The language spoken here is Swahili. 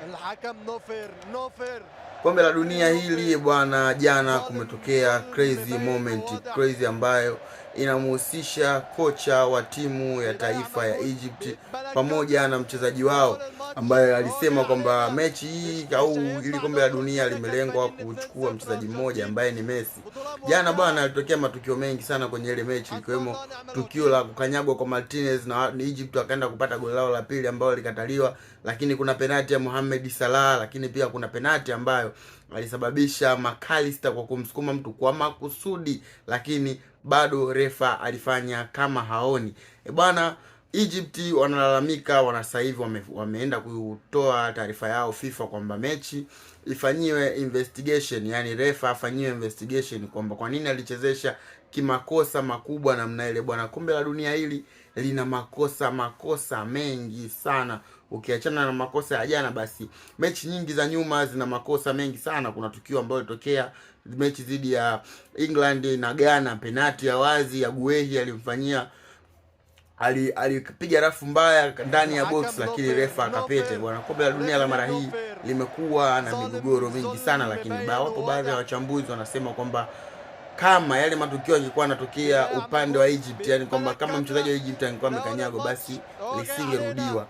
الحكم نوفر نوفر. Kombe la dunia hili bwana, jana kumetokea crazy moment, crazy ambayo inamhusisha kocha wa timu ya taifa ya Egypt pamoja na mchezaji wao ambaye alisema kwamba mechi hii au ili kombe la dunia limelengwa kuchukua mchezaji mmoja ambaye ni Messi. Jana bwana, alitokea matukio mengi sana kwenye ile mechi, ikiwemo tukio la kukanyagwa kwa Martinez na Egypt wakaenda kupata goli lao la pili ambalo likataliwa, lakini kuna penati ya Mohamed Salah, lakini pia kuna penati ambayo alisababisha McAllister kwa kumsukuma mtu kwa makusudi, lakini bado refa alifanya kama haoni. E bwana, Egypt wanalalamika, wana sasa hivi wameenda kutoa taarifa yao FIFA kwamba mechi ifanyiwe investigation, yani refa afanyiwe investigation kwamba kwa nini alichezesha kimakosa makubwa namna ile. Bwana, kombe la dunia hili lina makosa makosa mengi sana. Ukiachana na makosa ya jana, basi mechi nyingi za nyuma zina makosa mengi sana. Kuna tukio ambalo lilitokea mechi dhidi ya England na Ghana, penati ya wazi ya Guehi alimfanyia alipiga rafu mbaya ndani ya box, lakini refa akapete. Bwana, kombe la dunia la mara hii limekuwa na migogoro mingi sana, lakini wapo baadhi ya wachambuzi wanasema kwamba kama yale matukio yangekuwa yanatokea upande wa Egypt, yani kwamba kama mchezaji wa Egypt angekuwa amekanyagwa, basi lisingerudiwa.